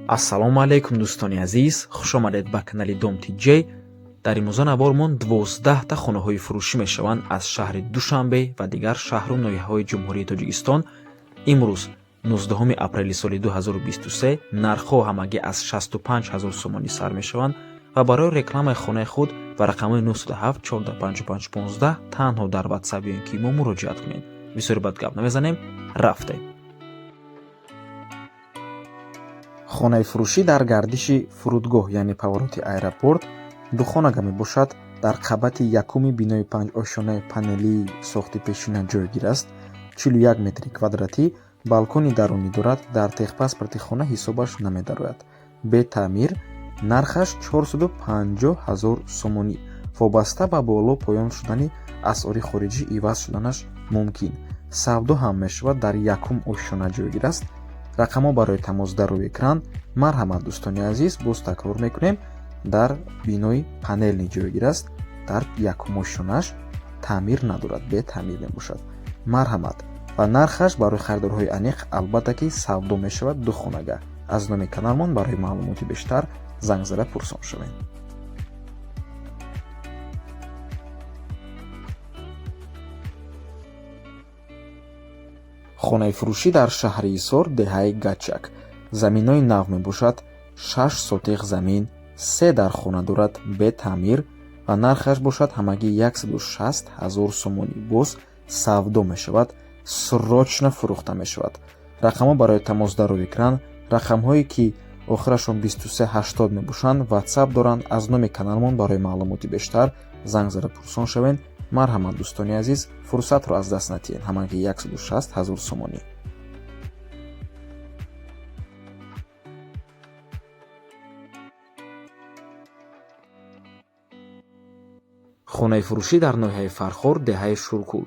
Ассалому алайкум, дӯстони азиз, хушомадед ба канали Дом Тиҷей. Дар имрӯза навормон 12та хонаҳои фурӯшӣ мешаванд аз шаҳри Душанбе ва дигар шаҳру ноҳияҳои Ҷумҳурии Тоҷикистон. Имрӯз 19 апрели соли 2023, нархҳо ҳамагӣ аз 65 ҳазор сомонӣ сар мешаванд ва барои рекламаи хонаи худ ба рақамҳои 907 455 15 танҳо дар WhatsApp ё ин ки мо муроҷиат кунед. Бисёри бад гап намезанем, рафтем. Хонаи фурӯшӣ дар гардиши фурудгоҳ, яъне повороти аэропорт, духонага мебошад. Дар қабати якуми бинои панҷошёнаи панелии сохти пешина ҷойгир аст. 41 метри квадратӣ, балкони дарунӣ дорад, дар техпаспорти хона ҳисобаш намедарояд. Бетаъмир, нархаш 450 ҳазор сомонӣ. Вобаста ба боло поён шудани асъори хориҷӣ иваз шуданаш мумкин. Савдо ҳам мешавад, дар якум ошёна ҷойгир аст. Рақамҳо барои тамос дар рӯи экран. Марҳамат, дӯстони азиз, боз такрор мекунем, дар бинои панелни ҷойгир аст, дар якум ошёнаш, таъмир надорад, бетаъмир мебошад. Марҳамат, ва нархаш барои харидорҳои аниқ, албатта ки савдо мешавад. Ду хонага аз номи каналмон барои маълумоти бештар занг зада пурсон шавем. Хонаи фурӯшӣ дар шаҳри Ҳисор, деҳаи Гачак, заминҳои нав мебошад. 6 сотиқ замин, се дар хона дорад, бетаъмир ва нархаш бошад ҳамагӣ 160 ҳазор сомонӣ. Боз савдо мешавад, срочно фурӯхта мешавад. Рақамҳо барои тамос дар рӯи экран. Рақамҳое ки охирашон 2380 мебошанд, WhatsApp доранд. Аз номи каналмон барои маълумоти бештар занг зада пурсон шавед. Марҳамат, дӯстони азиз, фурсатро аз даст натиҳед. Ҳамагӣ 160 ҳазор сомонӣ. Хонаи фурӯшӣ дар ноҳияи Фархор, деҳаи Шуркул,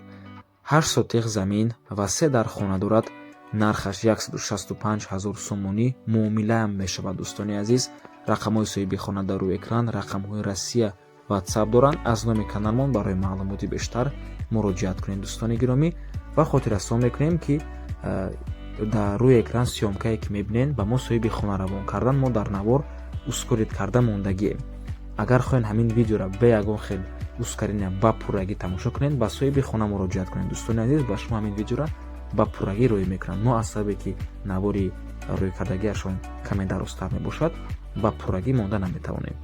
8 сотиқ замин ва се дар хона дорад. Нархаш 165 ҳазор сомонӣ, муомилаам мешавад. Дӯстони азиз, рақамҳои соҳиби хона дар рӯи экран, рақамҳои Россия WhatsApp доранд. Аз номи каналмон барои маълумоти бештар муроҷиат кунед, дӯстони гиромӣ. Ва хотиррасон мекунем, ки дар рӯи экран съёмкае ки мебинед, ба мо соҳиби хона равон кардан, мо дар навор ускорить карда мондагием. Агар хоҳед ҳамин видеоро бе ягон хел ускорения ба пуррагӣ тамошо кунед, ба соҳиби хона муроҷиат кунед. Дӯстони азиз, ба шумо ҳамин видеоро ба пуррагӣ рӯй мекунанд. Мо аз сабабе ки навори рӯйкардагиашон каме дарозтар мебошад, ба пуррагӣ монда наметавонем.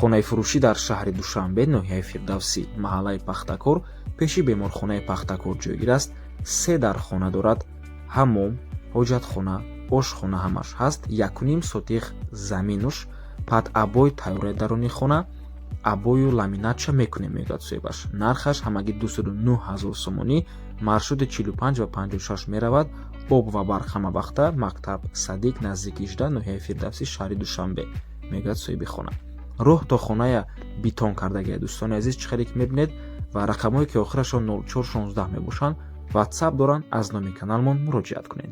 Хонаи фурӯшӣ дар шаҳри Душанбе, ноҳияи Фирдавсӣ, маҳаллаи Пахтакор, пеши беморхонаи Пахтакор ҷойгир аст. Се дар хона дорад, ҳаммом, ҳоҷатхона, ошхона ҳамаш ҳаст. 1,5 сотиқ заминуш, под обой тайёраи даруни хона, обою ламинатша мекунем, мегӯяд соҳибаш. Нархаш ҳамагӣ 209 ҳазор сомонӣ. Маршрути 45 ва 56 меравад, об ва барқ ҳамавақта, мактаб, садик наздики 18, ноҳияи Фирдавсӣ, шаҳри Душанбе, мегӯяд соҳиби хона. Роҳ то хоная битон кардагия, дӯстони азиз, чӣ хеле ки мебинед, ва рақамҳое ки охирашон 0416 мебошанд, WhatsApp доранд. Аз номи каналмон муроҷиат кунед.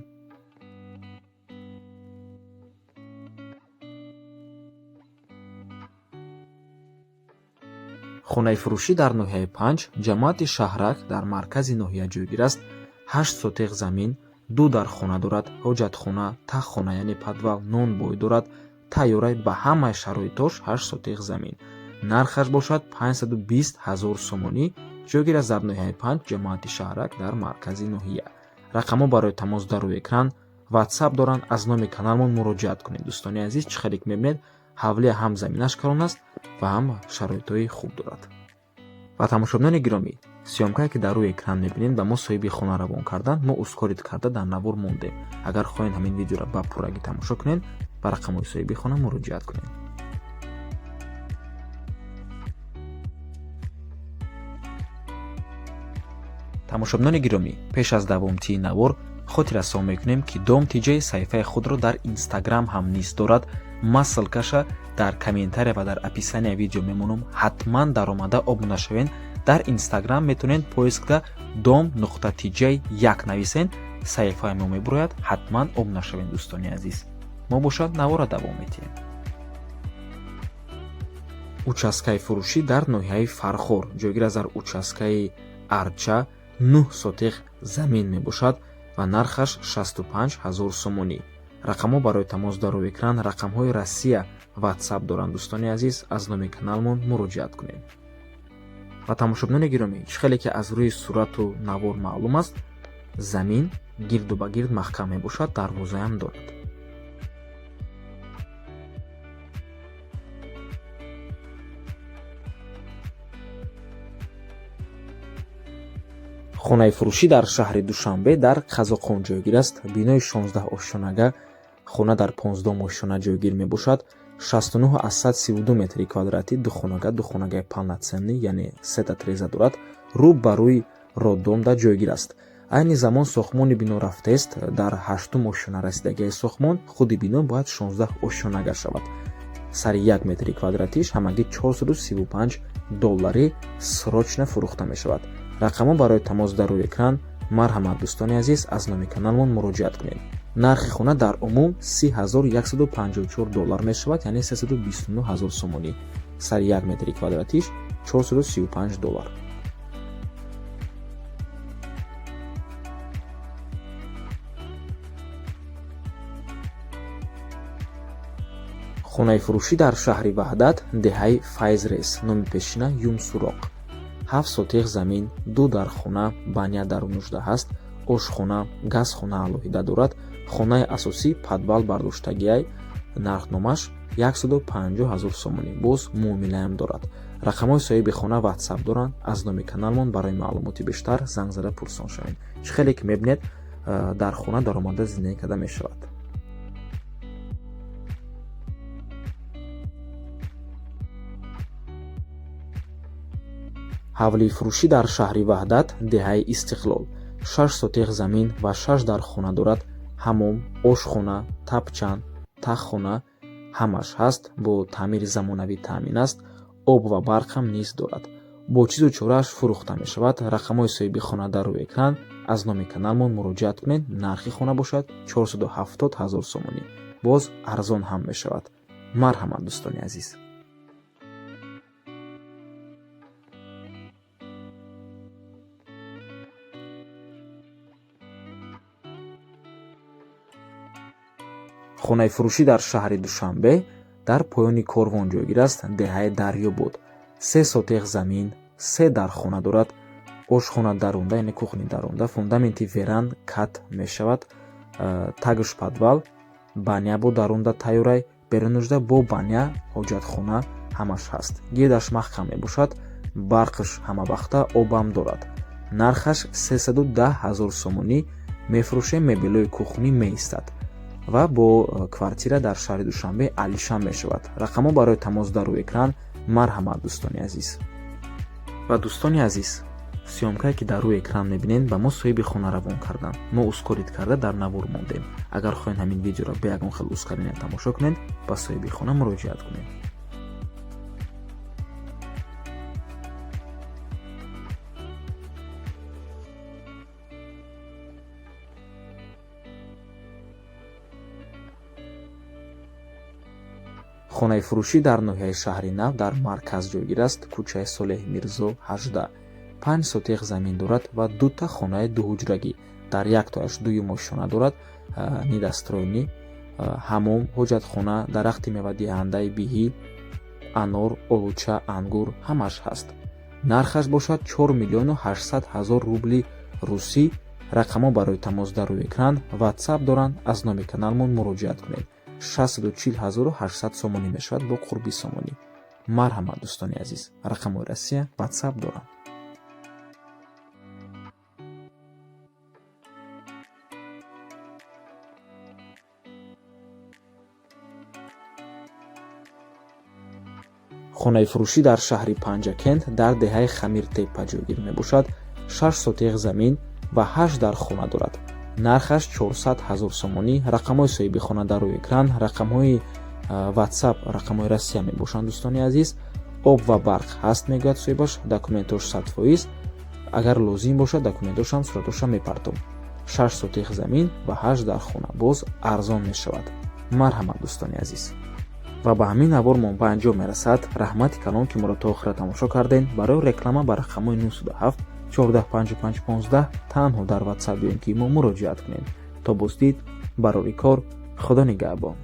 Хонаи фурӯшӣ дар ноҳияи Панҷ, ҷамоати Шаҳрак, дар маркази ноҳия ҷойгир аст. 8 сотиқ замин, ду дар хона дорад, ҳоҷатхона, таххона, яъне подвал, нонбой дорад, тайёрай ба ҳамаи шароитош. 8 сотиқ замин, нархаш бошад 520 ҳазор сомонӣ. Ҷойгир аст дар ноҳияи Панҷ, ҷамоати Шаҳрак, дар маркази ноҳия. Рақамҳо барои тамос дар рӯи экран, WhatsApp доранд. Аз номи каналмон муроҷиат кунед. Дӯстони азиз, чӣ хеле ки мебинед, ҳавлия ҳам заминаш калон аст ва ҳам шароитҳои хуб дорад. Ва тамошобинони гиромӣ, съёмкае ки дар рӯи экран мебинед, ба мо соҳиби хона равон карданд, мо ускорить карда дар навор мондем. Агар хоҳед ҳамин видеоро ба пуррагӣ тамошо кунед, ба рақамҳои соҳиби хона муроҷиат кунед. Тамошобинони гиромӣ, пеш аз давомтии навор хотиррасон мекунем, ки Дом Тиҷай саҳифаи худро дар Инстаграм ҳам низ дорад. Ман ссылкаша дар комментария ва дар описания видео мемонам, ҳатман даромада обуна шавед. Дар Инстаграм метавонед поискда дом.тиҷай1 нависен, саҳифаи мо мебурояд. Ҳатман обуна шавед, дӯстони азиз. Мо бошад навора давом метиҳем. Участкаи фурӯшӣ дар ноҳияи Фархор ҷойгир аст, дар участкаи Арча, 9 сотих замин мебошад ва нархаш 65 ҳазор сомонӣ. Рақамҳо барои тамос дар рӯи экран, рақамҳои Россия, WhatsApp доранд. Дӯстони азиз, аз номи каналмон муроҷиат кунед. Ва тамошобинони гиромӣ, чӣ хеле ки аз рӯи сурату навор маълум аст, замин гирду ба гирд маҳкам мебошад, дарвозаам дорад. Хонаи фурӯшӣ дар шаҳри Душанбе, дар Қазоқхон ҷойгир аст. Бинои 16 ошёнага, хона дар 15 ошёна ҷойгир мебошад. 69,32 метри квадратӣ, духонага, духонагаи полноценный, яъне сета треза дорад, рӯ ба рӯи роддом да ҷойгир аст. Айни замон сохтмони бино рафтааст, дар ҳаштум ошёна расидагиаи сохтмон. Худи бино бояд 16 ошёнага шавад. Сари як метри квадратиш ҳамагӣ 435 доллари, срочно фурӯхта мешавад. Рақамҳо барои тамос дар рӯи экран. Марҳамат, дӯстони азиз, аз номи каналмон муроҷиат кунед. Нархи хона дар умум 30 154 доллар мешавад, яъне 329 ҳазор сомонӣ. Сари як метри квадратиш 435 доллар. Хонаи фурӯшӣ дар шаҳри Ваҳдат, деҳаи Файзрес, номи пешина Юмсуроқ, 7 сотих замин, ду дархона, баня дарунушда ҳаст, ошхона, газхона алоҳида дорад. Хонаи асосӣ подвал бардоштагиай. Нархномаш 150 ҳазор сомонӣ, боз муомилаам дорад. Рақамҳои соҳиби хона WhatsApp доранд. Аз номи каналмон барои маълумоти бештар занг зада пурсон шавед. Чӣ хеле ки мебинед, дар хона даромада зиндагӣ карда мешавад. Ҳавлии фурӯшӣ дар шаҳри Ваҳдат, деҳаи Истиқлол, 6 сотих замин ва шаш дархона дорад. Ҳамом, ошхона, тапчан, таххона ҳамаш ҳаст, бо таъмири замонавӣ таъмин аст, об ва барқ ҳам низ дорад. Бо чизу чорааш фурӯхта мешавад. Рақамҳои соҳиби хона дар рӯи экран. Аз номи каналмон муроҷиат кунед. Нархи хона бошад 470 ҳазор сомонӣ, боз арзон ҳам мешавад. Марҳамат, дӯстони азиз. Хонаи фурӯшӣ дар шаҳри Душанбе, дар поёни Корвон ҷойгир аст, деҳаи Дарёбод, 3 сотих замин, се дархона дорад, ошхона дарунда, яъне кухни дарунда, фундаменти веран кат мешавад, тагш подвал, баня бо дарунда тайёрай, берунужда бо баня, ҳоҷатхона ҳамаш ҳаст. Гирдаш маҳкам мебошад, барқш ҳамавақта, обам дорад. Нархаш 310 ҳазор сомонӣ мефурӯшем, мебелои кухнӣ меистад ва бо квартира дар шаҳри Душанбе алишан мешавад. Рақамҳо барои тамос дар рӯи экран. Марҳамат, дӯстони азиз. Ва дӯстони азиз, съёмкае ки дар рӯи экран мебинед, ба мо соҳиби хона равон карданд. Мо ускорить карда дар навор мондем. Агар хоҳед ҳамин видеоро бе ягон хел ускорения тамошо кунед, ба соҳиби хона муроҷиат кунед. Хонаи фурӯшӣ дар ноҳияи Шаҳри Нав, дар марказ ҷойгир аст, кӯчаи Солеҳ Мирзо, 18, 5 сотих замин дорад ва дута хонаи дуҳуҷрагӣ. Дар яктояш дуюм ошёна дорад, недостроенный, ҳамом, ҳоҷатхона, дарахти мевадиҳандаи биҳӣ, анор, олуча, ангур ҳамаш ҳаст. Нархаш бошад 4 миллиону 800 ҳазор рубли русӣ. Рақамҳо барои тамос дар рӯи экран, WhatsApp доранд. Аз номи каналмон муроҷиат кунед. 640 800 сомонӣ мешавад бо қурби сомонӣ. Марҳамат, дӯстони азиз. Рақамҳои Россия, WhatsApp доранд. Хонаи фурӯшӣ дар шаҳри Панҷакент, дар деҳаи Хамиртеппа ҷойгир мебошад. 6 сотих замин ва ҳашт дар хона дорад. Нархаш 400 ҳазор сомонӣ. Рақамҳои соҳиби хона дар рӯи экран, рақамҳои WhatsApp, рақамҳои Россия мебошанд. Дӯстони азиз, об ва барқ ҳаст, мегӯяд соҳибаш. Документош 100%. Агар лозим бошад, документошам, суратошам мепартом. 6 сотих замин ва ҳашт дар хона, боз арзон мешавад. Марҳамат, дӯстони азиз. Ва ба ҳамин навормон ба анҷом мерасад. Раҳмати калон, ки моро то охира тамошо кардем. Барои реклама ба рақамҳои 907 14 55 15 танҳо дар Ватсап ё ин ки мо муроҷиат кунед. То боздид, барори кор, Худо нигаҳбон.